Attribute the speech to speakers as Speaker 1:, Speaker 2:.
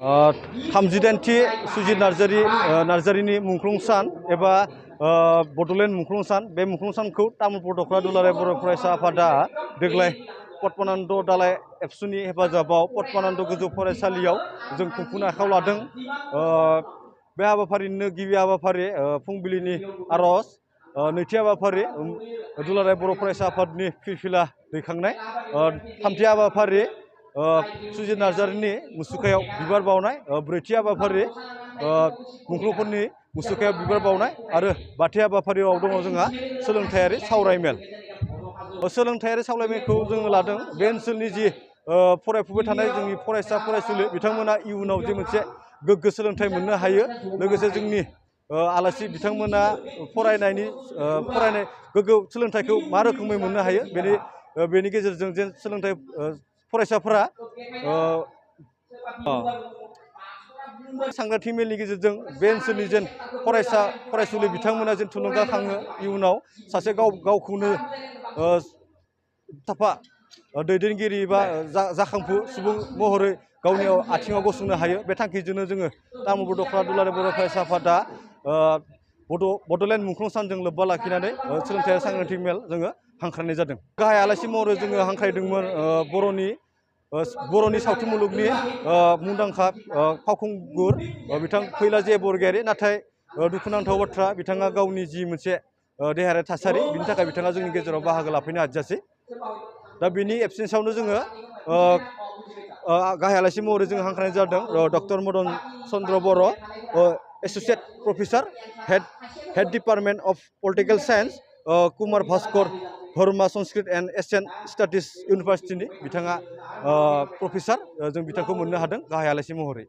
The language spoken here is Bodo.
Speaker 1: थामजिदाइनथि सुजित नार्जारिनि मुंख्लं सान एबा बड'लेण्ड मुंख्लं सान बे मुंख्लं सानखौ तामुलपुर दख्ला दुलाराय बर' फरायसा आफादा देग्लाय पद्मानन्द दालाय एबसुनि हेफाजाबाव पद्मानन्द गोजौ फरायसालियाव जों खुंफुंनो आखायाव लादों। बे हाबाफारिनिनो गिबि हाबाफारि फुंबिलिनि आर'ज, नैथि हाबाफारि दुलाराय बर' फरायसा आफादनि फिरफिला दैखांनाय, थामथि हाबाफारि सुजित नार्जारिनि मुसुखायाव बिबार बावनाय, ब्रैथि हाबाफारि मुंख्लंफोरनि मुसुखायाव बिबार बावनाय आरो बाथि हाबाफारियाव दङ जोंहा सोलोंथायारि सावरायमेल। सोलोंथायारि सावरायमेलखौ जोङो लादों बे ओनसोलनि जि फरायफुबाय थानाय जोंनि फरायसा फरायसुलि बिथांमोना इयुनाव जे मोनसे गोग्गो सोलोंथाइ मोननो हायो, लोगोसे जोंनि आलासि बिथांमोना फरायनाय गोग्गो सोलोंथाइखौ मा रोखोमै मोननो हायो बेनि गेजेरजों जे सोलोंथाइ फरायसाफोरा सांग्रांथि मेलनि गेजेरजों बे ओनसोलनि जेन फरायसा फरायसुलि बिथांमोना जेन थुलुंगाखाङो, इयुनाव सासे गावखौनो साफा दैदेनगिरि बा जाखांफु सुबुं महरै गावनि आथिङाव गसंनो हायो। बे थांखिजोंनो जोङो तामुलपुर दख्ला दुलाराय बर' फरायसा आफादा बड'लेण्ड मुंख्लं सानजों लोब्बा लाखिनानै सोलोंथायारि सांग्रांथि मेल जोङो हांख्रायनाय जादों। गाहाय आलासि महरै जोङो हांख्रायदोंमोन बर'नि सावथुन मुलुगनि मुंदांखा फावखुंगुर बिथां फैलाजे बरगयारि। नाथाय दुखुनांथाव बाथ्रा, बिथाङा गावनि जि मोनसे देहायारि थासारि बिनि थाखाय बिथाङा जोंनि गेजेराव बाहागो लाफैनो हादियासै। दा बेनि एबसेन्सआवनो जोङो गाहाय आलासि महरै जोङो हांख्रायनाय जादों doctor Madan Chandra Boro', associate professor, head department of political science, Kumar Bhaskar Dharma Sanskrit and Asian studies इउनिभारसिटिनि बिथाङा प्रफेसार। जों बिथांखौ मोननो हादों गाहाय आलासि महरै।